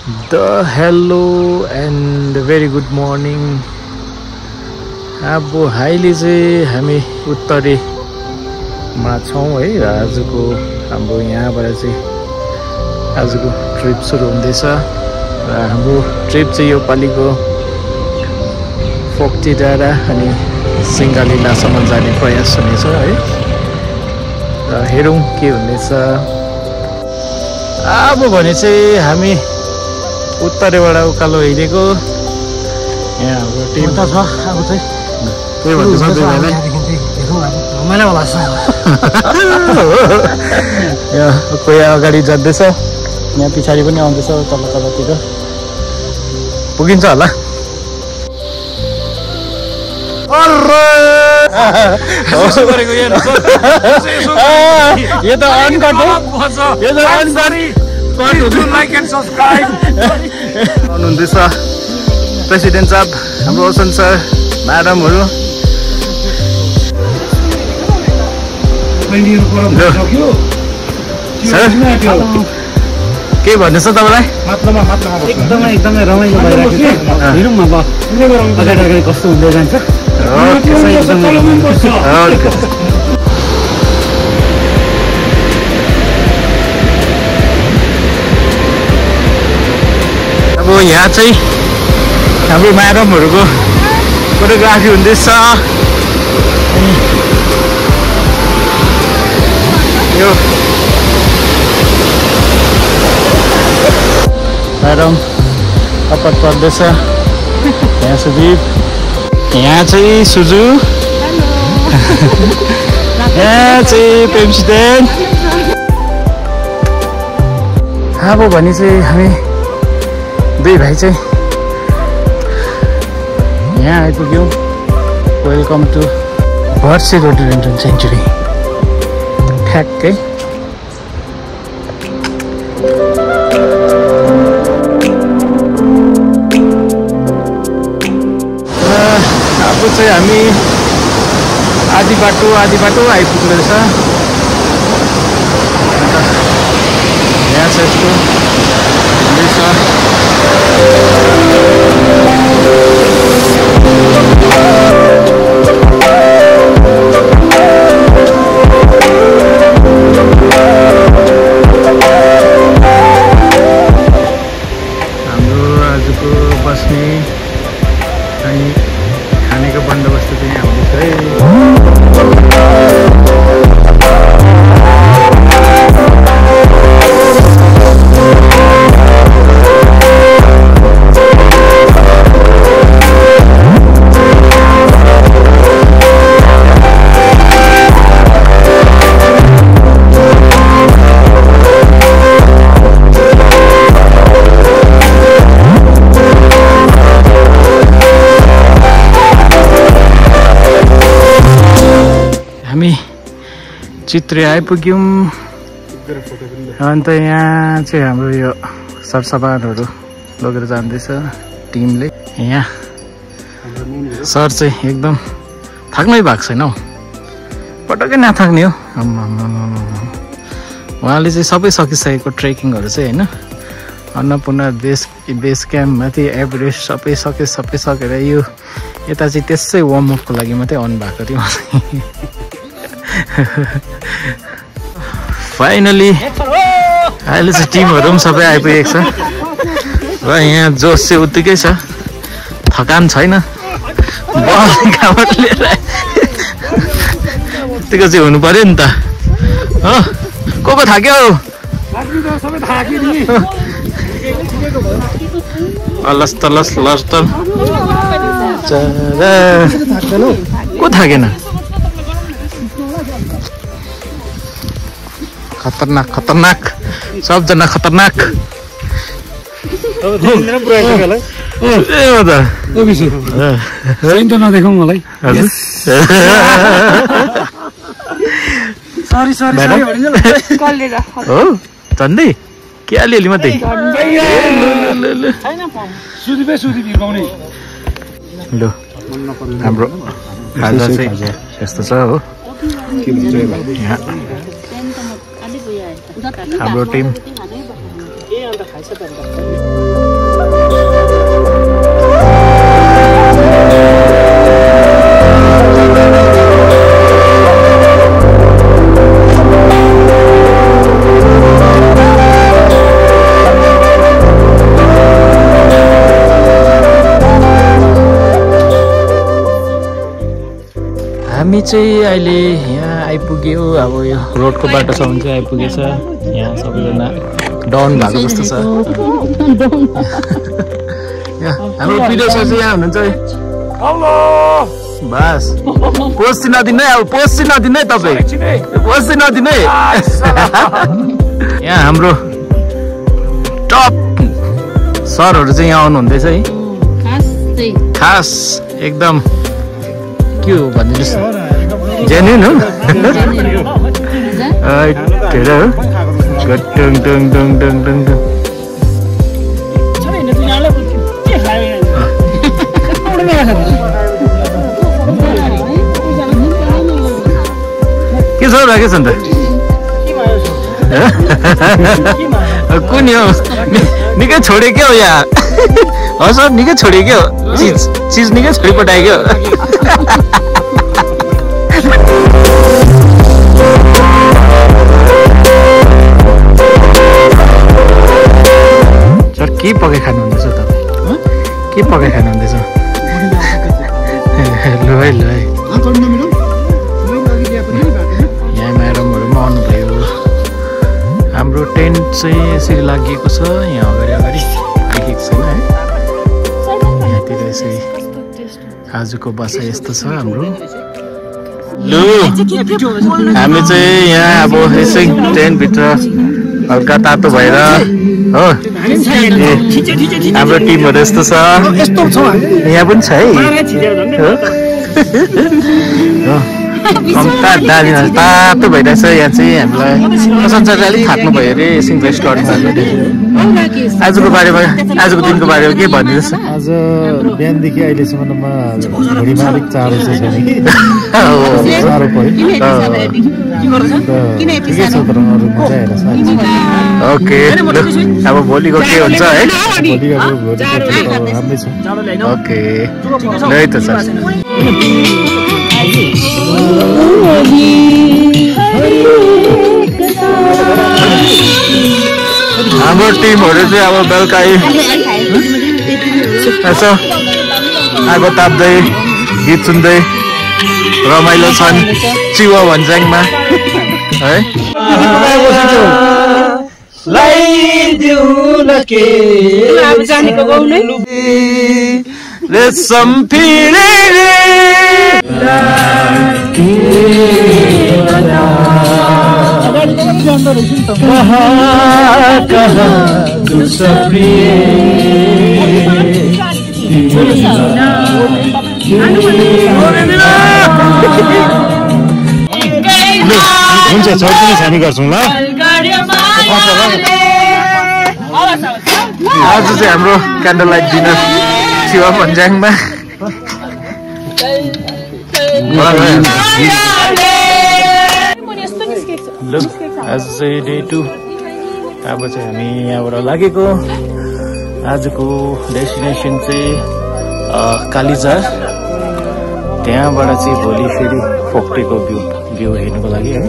Hello and very good morning. अब highly चाहिँ हामी उत्तरीमा छौँ है। आजको हाम्रो यहाँबाट चाहिँ आजको ट्रिप सुरु हुँदैछ र हाम्रो ट्रिप चाहिँ यो पालिको फोक्टी डाँडा अनि सिङ्गालीलासम्म जाने प्रयास हुनेछ है। र हेरौँ के हुनेछ। अब भने चाहिँ हामी उत्तरबाट उकालो हिँडेको यहाँ हाम्रो टिम त छ। अब चाहिँ के भन्दैछ तिमीलाई रमाइलो होला छ। यहाँ कोही अगाडि जाँदैछ, यहाँ पछाडि पनि आउँदैछ तल तलतिर। पुगिन्छ होला। यो त अनकट हो, यो त हुनुहुँदैछ प्रेसिडेन्ट साहब, हाम्रो ओसन सर, म्याडमहरू। के भन्दैछ तपाईँलाई? एकदमै रमाइलो भइरहेको छ। हेरौँ न अब अगाडि कस्तो हुँदै जान्छ। अब यहाँ चाहिँ हाम्रो म्याडमहरूको फोटोग्राफी हुँदैछ। यो म्याडम कपट पर्दैछ। यहाँ सुदीप, यहाँ चाहिँ सुजु, यहाँ चाहिँ प्रेसिडेन्ट। अब भने चाहिँ हामी दुई भाइ चाहिँ यहाँ आइपुग्यौँ। Welcome to Barsey rhododendron sanctuary. ठ्याक्कै अब चाहिँ हामी आधी बाटो आइपुग्दैछ। यहाँ चाहिँ यस्तो हुँदैछ। हाम्रो आजको बस्ने अनि खानेको बन्दोबस्त चाहिँ आउँदैछ है। हामी चित्रे आइपुग्यौँ। अन्त यहाँ चाहिँ हाम्रो यो सरसामानहरू लगेर जाँदैछ टिमले। यहाँ सर चाहिँ एकदम थाक्नै भएको छैन हौ, पटक्कै नथाक्ने हो। उहाँले चाहिँ सबै सकिसकेको ट्रेकिङहरू चाहिँ होइन। अन्नपूर्ण बेस क्याम्प माथि एभरेस्ट सबै सकेर यो यता चाहिँ त्यसै वार्मअपको लागि मात्रै आउनु भएको थियो। फाइनली अहिले चाहिँ टिमहरू पनि सबै आइपुगेको छ र यहाँ जोस चाहिँ उत्तिकै छ, थकान छैन। कामबाट लिएर उत्तिको चाहिँ हुनु पर्यो नि त हो। को थाक्यो? अलस तलस लस्टल को थाकेन? खतरनाक खतरनाक, सबजना खतरनाक। नदेखाउँ मलाई। हो झन्डै के अलिअलि मात्रै। ल हाम्रो खाजा चाहिँ यस्तो छ हो। हाम्रो टिम हामी चाहिँ अहिले यहाँ आइपुग्यो। अब यो रोडको बाटोसम्म चाहिँ आइपुगेछ। यहाँ सबैजना डाउन भएको जस्तो छ। हाम्रो भिडियो सर चाहिँ यहाँ हुनुहुन्छ। बस पोस्ट नदिनु है, अब पोस्ट नदिनु है, तपाईँ पोस्ट नदिनु है। यहाँ हाम्रो टप सरहरू चाहिँ यहाँ आउनुहुँदैछ है। खास एकदम के हो भनिदिनुहोस्, जेन्युन हो। के छ राखेछ नि त कुन हो निकै छोडे क्या हो यहाँ। सर निकै छोडे क्या हो, चिज निकै छोडी पठायो क्या हो। सर के पकाइ खानुहुँदैछ तपाईँ? के पकाइ खानुहुँदैछ? ल है ल है। यहाँ म्याडमहरू पनि आउनुभयो। हाम्रो टेन्ट चाहिँ यसरी लागिएको छ। यहाँ अगाडि अगाडि आइकेको छैन है। यहाँतिर यसरी आजको बसा यस्तो छ हाम्रो। लु हामी चाहिँ यहाँ अब यसै टेन्टभित्र हल्का तातो भएर हो। हाम्रो टिमहरू यस्तो छ, यहाँ पनि छ है। तातो भइरहेछ यहाँ चाहिँ। हामीलाई संसारले अलिक थाक्नु भयो अरे एकछिन रेस्ट गर्नु। आजको बारेमा, आजको दिनको बारेमा के भनिदिनुहोस्। आज बिहानदेखि अहिलेसम्ममा भुँडीमा अलिक चारो चाहिँ छ नि। चारो पऱ्यो ठिकै छ, तर अरू मजा आएर छ। ओके अब भोलिको के हुन्छ है? भोलिको राम्रै छ। ओके ल है त सर। हाम्रो टिमहरू चाहिँ अब बेलुका यसो आगो ताप्दै गीत सुन्दै रमाइलो छन् चिवा भन्ज्याङमा है। रेशम फिरे हुन्छ चौकिने हामी गर्छौँ ल। आज चाहिँ हाम्रो क्यान्डल लाइट डिनर शिव भन्ज्याङमा। आज चाहिँ डे 2। अब चाहिँ हामी यहाँबाट लागेको। आजको डेस्टिनेसन चाहिँ कालीझार। त्यहाँबाट चाहिँ भोलि फेरि फोक्टेको भ्यू हेर्नुको लागि है।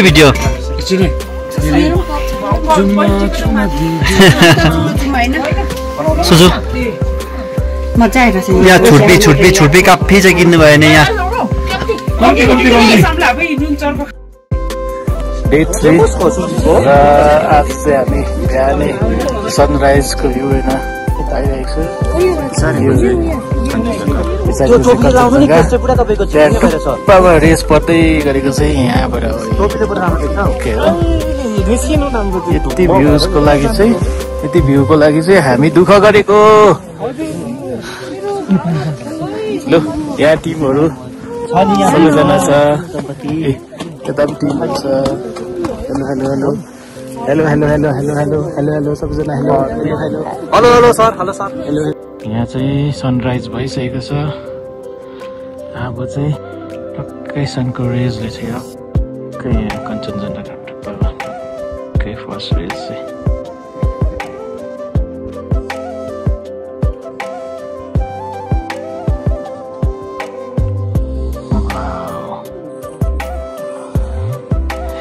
भिडियो सुसु यहाँ छुट्टी काफी चाहिँ किन्नु भयो नि यहाँ डे 3 र आज चाहिँ हामी बिहानै सनराइजको भ्यू होइन पाइरहेको छु। रेस पर्दै गरेको चाहिँ यहाँबाट यति भ्यूजको लागि चाहिँ हामी दुःख गरेको। ल यहाँ टिमहरू सबैजना छ, यता पनि टिमहरू छ। हेलो सबैजना हेलो सर। यहाँ चाहिँ सनराइज भइसकेको छ। अब चाहिँ टक्कै सनको रेजले चाहिँ टक्कै यहाँ कञ्चनजङ्घा टक्कै फर्स्ट रेज चाहिँ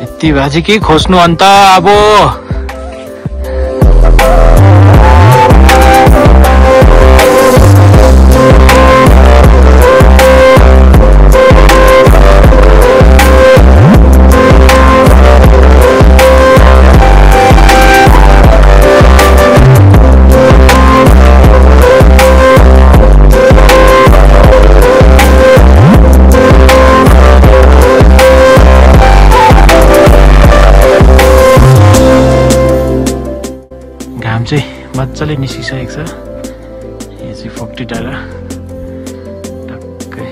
यति भाजी के खोज्नु अन्त अब। चाहिँ मजाले निस्किसकेको छ। यहाँ चाहिँ फोक्टी डाँडा टक्कै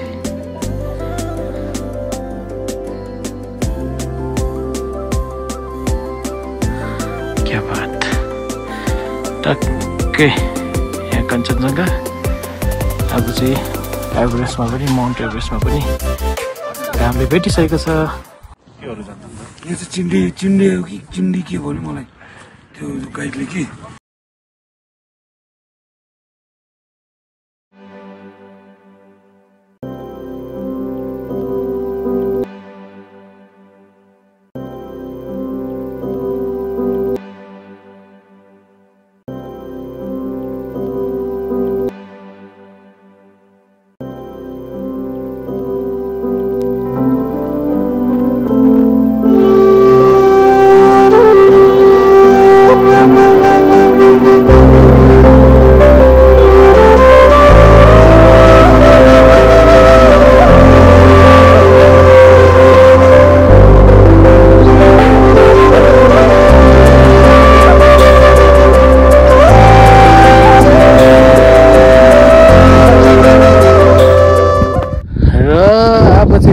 क्या बात। टक्कै यहाँ कञ्चनजङ्घा। अब चाहिँ एभरेस्टमा पनि माउन्ट एभरेस्टमा पनि घामले भेटिसकेको छ। यो चाहिँ चिन्डे हो कि चिन्डी के भन्यो मलाई त्यो गाइडले कि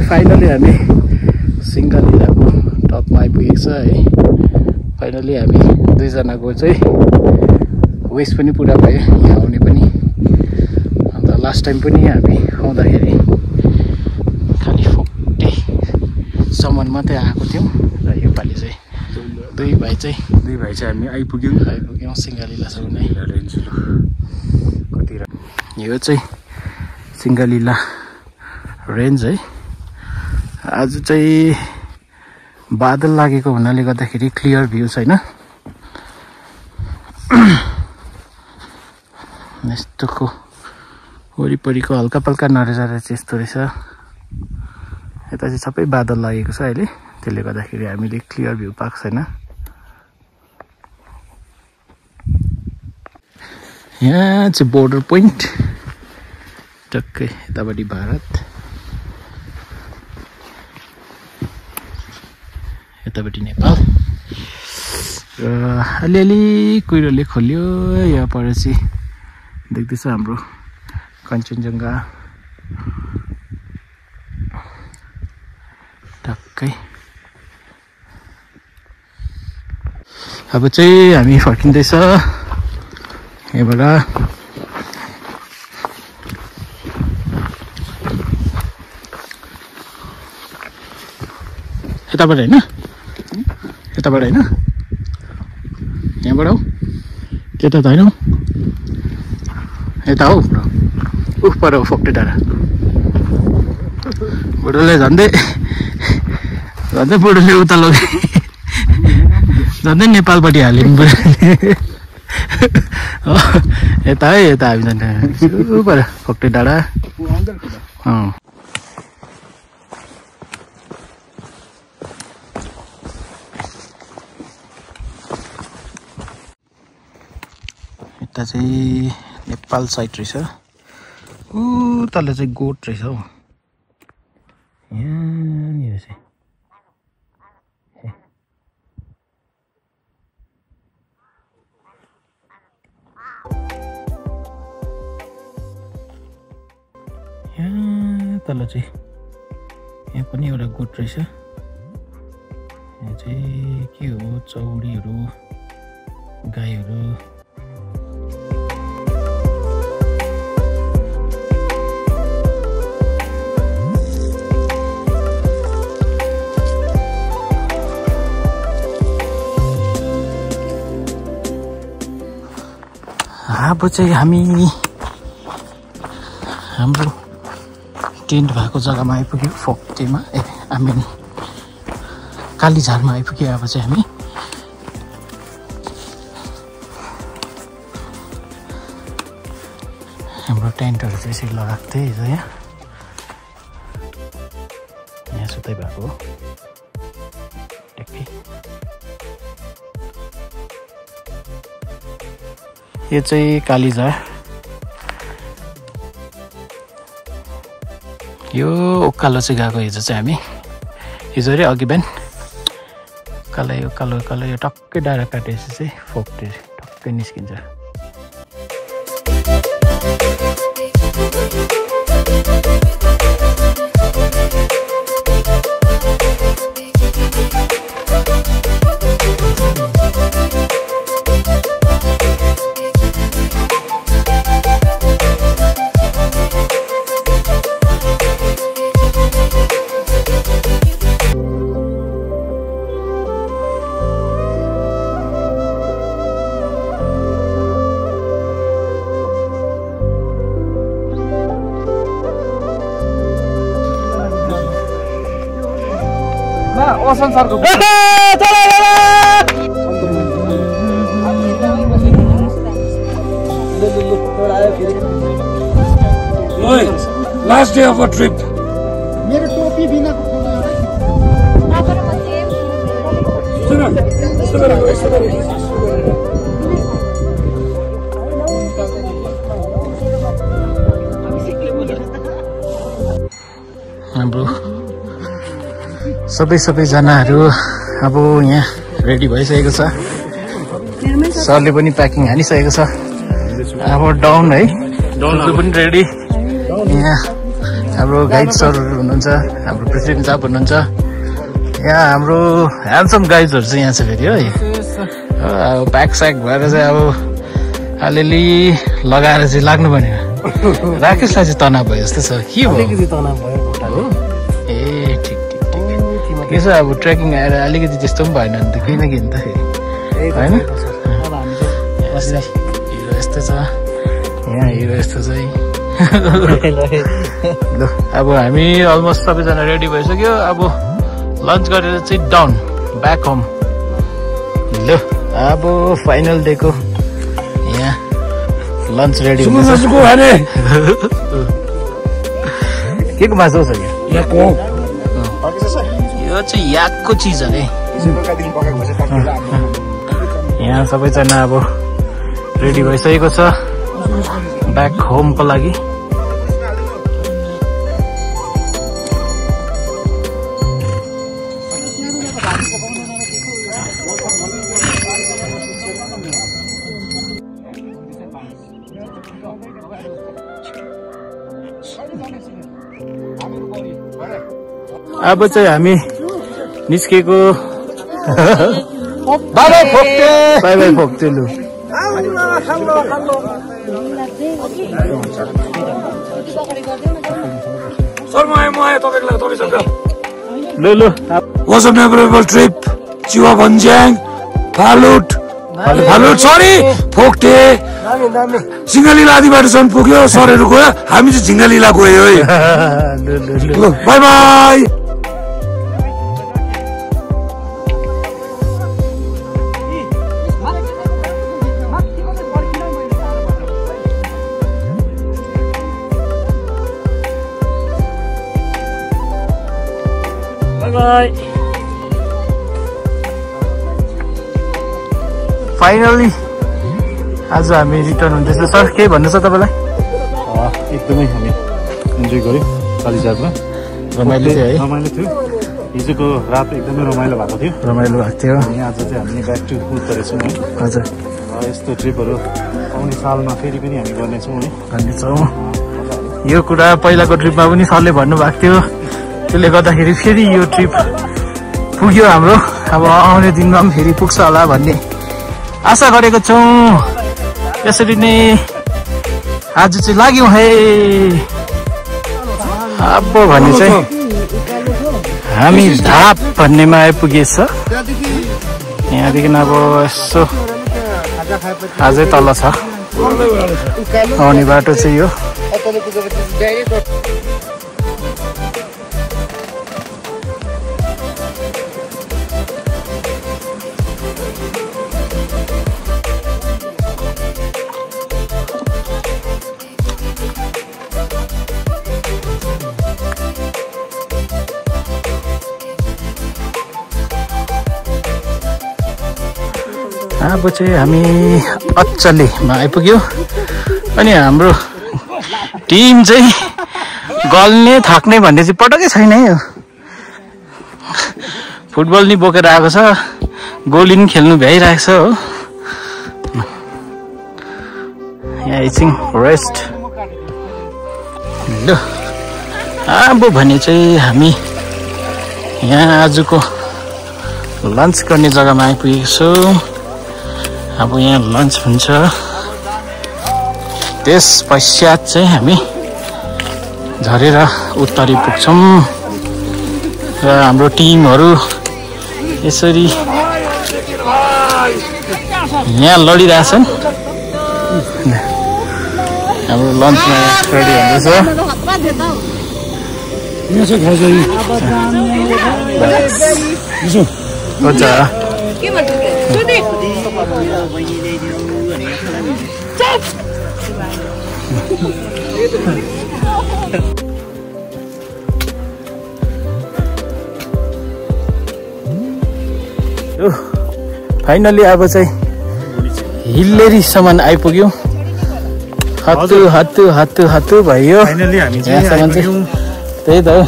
फाइनली हामी सिङ्गलिलाको टपमा आइपुगेको छ है। फाइनली हामी दुईजनाको चाहिँ वेस्ट पनि पुरा भयो यहाँ आउने पनि। अन्त लास्ट टाइम पनि हामी आउँदाखेरि खालि 40सम्म मात्रै आएको थियौँ र योपालि चाहिँ दुई भाइ चाहिँ हामी आइपुग्यौँ सिङ्गलिलासम्म नै। यो चाहिँ सिङ्गलिला रेन्ज है। आज चाहिँ बादल लागेको हुनाले गर्दाखेरि क्लियर भ्यू छैन। यस्तोको वरिपरिको हल्का पल्का नजारा चाहिँ यस्तो रहेछ। यता चाहिँ सबै बादल लागेको छ अहिले, त्यसले गर्दाखेरि हामीले क्लियर भ्यू पाएको छैन। यहाँ चाहिँ बोर्डर पोइन्ट टक्कै यतापट्टि भारत, यतापट्टि नेपाल र अलिअलि कुहिरोले खोल्यो। यहाँ पर चाहिँ देख्दैछ हाम्रो कञ्चनजङ्घा टक्कै। अब चाहिँ हामी फर्किँदैछ यहाँबाट। यताबाट होइन, यताबाट होइन, यहाँबाट हौ, त्यता त होइन हौ, यता हौ उफ पर हौ फोक्टे डाँडा। बुढोले झन्डै बुढोले उता लगे झन्डै नेपालपट्टि हाल्यो नि बुढोले। यता है, यता हामी जाने पर फोक्टे डाँडा। यता चाहिँ नेपाल साइड रहेछ ऊ तल चाहिँ गोठ रहेछ हौ यहाँनिर चाहिँ यहाँ तल चाहिँ यहाँ पनि एउटा गोठ रहेछ यहाँ चाहिँ के हो चौडीहरू गाईहरू अब चाहिँ हामी हाम्रो टेन्ट भएको जग्गामा आइपुग्यो फोक्टेमा कालीझारमा आइपुग्यो अब चाहिँ हामी हाम्रो टेन्टहरू चाहिँ यसरी लगाएको थिएँ हिजो यहाँ सुत्दै भएको हो यो चाहिँ कालीझार यो उकालो चाहिँ गएको हिजो चाहिँ हामी हिजो अरे अघि बिहान उकालो यो टक्कै डाँडा काटेपछि चाहिँ फोक्टे टक्कै निस्किन्छ संसारको last day of a trip मेरो टोपी बिना हाम्रो सबैजनाहरू अब यहाँ रेडी भइसकेको छ सरले पनि प्याकिङ हानिसकेको छ अब डाउन है डाउनहरू पनि रेडी यहाँ हाम्रो गाइड सरहरू हुनुहुन्छ हाम्रो प्रेसिडेन्ट साहब हुनुहुन्छ यहाँ हाम्रो ह्यान्डसम गाइड्सहरू चाहिँ यहाँ छ फेरि है अब प्याक स्याक भएर चाहिँ अब अलिअलि लगाएर चाहिँ लाग्नु पर्ने राकेशलाई चाहिँ तनाव भयो जस्तो छ के भयो ए ठिक के छ अब ट्रेकिङ आएर अलिकति त्यस्तो पनि भएन भने त केही न केही नि त फेरि होइन हिरो यस्तो छ यहाँ हिरो यस्तो छ है ल अब हामी अलमोस्ट सबैजना रेडी भइसक्यो अब लन्च गरेर चाहिँ डाउन ब्याक होम ल अब फाइनल डेको यहाँ लन्च रेडी हुँदैछ के को मासु छ यो चाहिँ याकको चिज अरे यहाँ सबैजना अब रेडी भइसकेको छ ब्याक होमको लागि अब चाहिँ हामी निस्केको बाबा फोक्टे बाई बाई फोक्टे लु सर म आएँ तपाईँसँग लु was a memorable trip Chiwa Bhanjyang Phalut सरी फोक्टे झिङ्गलीला आदिवासीसम्म पुग्यो सरहरू गयो हामी चाहिँ झिङ्गलीला गयो है बाई बाई फाइनली आज हामी रिटर्न हुँदैछ। सर के भन्नु छ तपाईँलाई? एकदमै हामी इन्जोय गऱ्यौँ कालीझारमा। रमाइलो थियो है? रमाइलो थियो। हिजोको रात एकदमै रमाइलो भएको थियो। रमाइलो भएको थियो। अनि आज चाहिँ हामी ब्याक टु उत्तरेछौँ है। हजुर। यस्तो ट्रिपहरू आउने सालमा फेरि पनि हामी गर्नेछौँ है। गर्नेछौँ। यो कुरा पहिलाको ट्रिपमा पनि सरले भन्नुभएको थियो। त्यसले गर्दाखेरि फेरि यो ट्रिप पुग्यो हाम्रो। अब आउने दिनमा पनि फेरि पुग्छ होला भन्ने आशा गरेको छौँ। यसरी नै आज चाहिँ लाग्यौँ है। अब भने चाहिँ हामी धाप भन्नेमा आइपुगेछ। यहाँदेखि अब यसो अझै तल छ आउने बाटो चाहिँ यो। अब चाहिँ हामी अचलेमा आइपुग्यो। अनि हाम्रो टिम चाहिँ गल्ने थाक्ने भन्ने चाहिँ पटक्कै छैन है। फुटबल नि बोकेर आएको छ, गोली नि खेल्नु भ्याइरहेको छ हो। यहाँ एकछिन रेस्ट। ल अब भने चाहिँ हामी यहाँ आजको लन्च गर्ने जग्गामा आइपुगेको छौँ। अब यहाँ लन्च हुन्छ। त्यस पश्चात चाहिँ हामी झरेर उत्तरी पुग्छौँ र हाम्रो टिमहरू यसरी यहाँ लडिरहेछन्। हाम्रो लन्चमा रेडी हुँदैछ। हुन्छ फाइनली अब चाहिँ हिल्लेरीसम्म आइपुग्यौँ। हत्तु हत्तु हत्तु हत्तु भयो। यहाँसम्म चाहिँ त्यही त हो।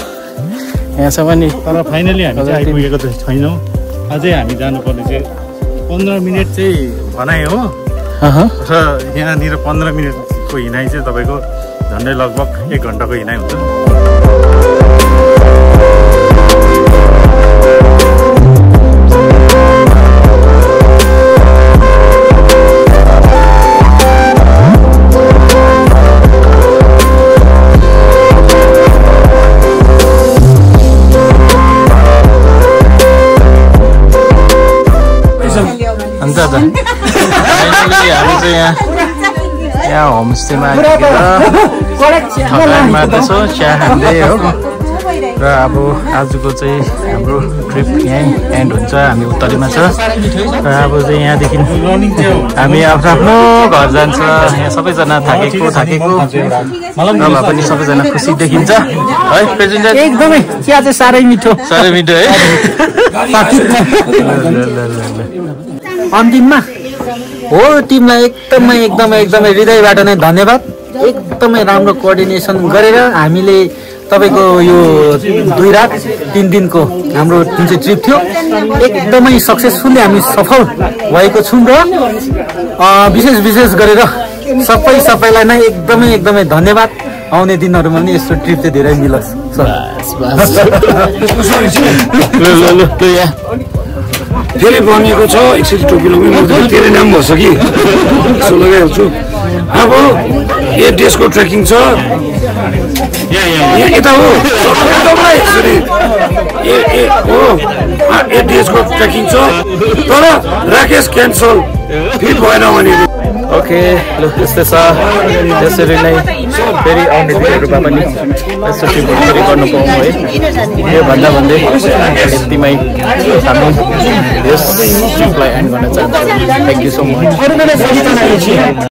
यहाँसम्म नि तर फाइनली हामी चाहिँ आइपुगेको त छैनौँ। अझै हामी जानुपर्ने चाहिँ 15 मिनट चाहिँ भनाइ हो। र यहाँनिर 15 मिनटको हिँडाइ चाहिँ तपाईँको झन्डै लगभग 1 घन्टाको हिँडाइ हुन्छ। अन्त हामी चाहिँ यहाँ होमस्टेमा आइपुगेर थकाइ मार्दैछौँ, चिया खाँदै हो। र अब आजको चाहिँ हाम्रो ट्रिप यहीँ एन्ड हुन्छ। हामी उत्तरीमा छ र अब चाहिँ यहाँदेखि हामी आफ्नो घर जान्छ। यहाँ सबैजना थाकेको नभए पनि सबैजना खुसी देखिन्छ है। प्रेजेन्ट एकदमै चिया चाहिँ साह्रै मिठो है। अन्तिममा होल टिमलाई एकदमै हृदयबाट नै धन्यवाद। एकदमै राम्रो कोअर्डिनेसन गरेर हामीले तपाईँको यो 2 रात 3 दिनको हाम्रो जुन चाहिँ ट्रिप थियो एकदमै सक्सेसफुल्ली हामी सफल भएको छौँ। र विशेष गरेर सबैलाई नै एकदमै धन्यवाद। आउने दिनहरूमा पनि यस्तो ट्रिप चाहिँ धेरै मिलोस्। फेरि बनिएको छ एकचोटि टोपी लगाउनु धेरै नाम भएछ कि यसो लगाइहाल्छु। अब यो देशको ट्रेकिङ छ यता हो यो देशको ट्रेकिङ छ तर राकेश क्यान्सल फिट भएन भने। ओके ल यस्तै छ। यसरी नै फेरि आउने दिनहरूमा पनि यस्तो ट्रिपहरू फेरि गर्नु पाऊँ है। यो भन्दै यतिमै हामी यस ट्रिपलाई एन्ड गर्न चाहन्छौँ। Thank you so much.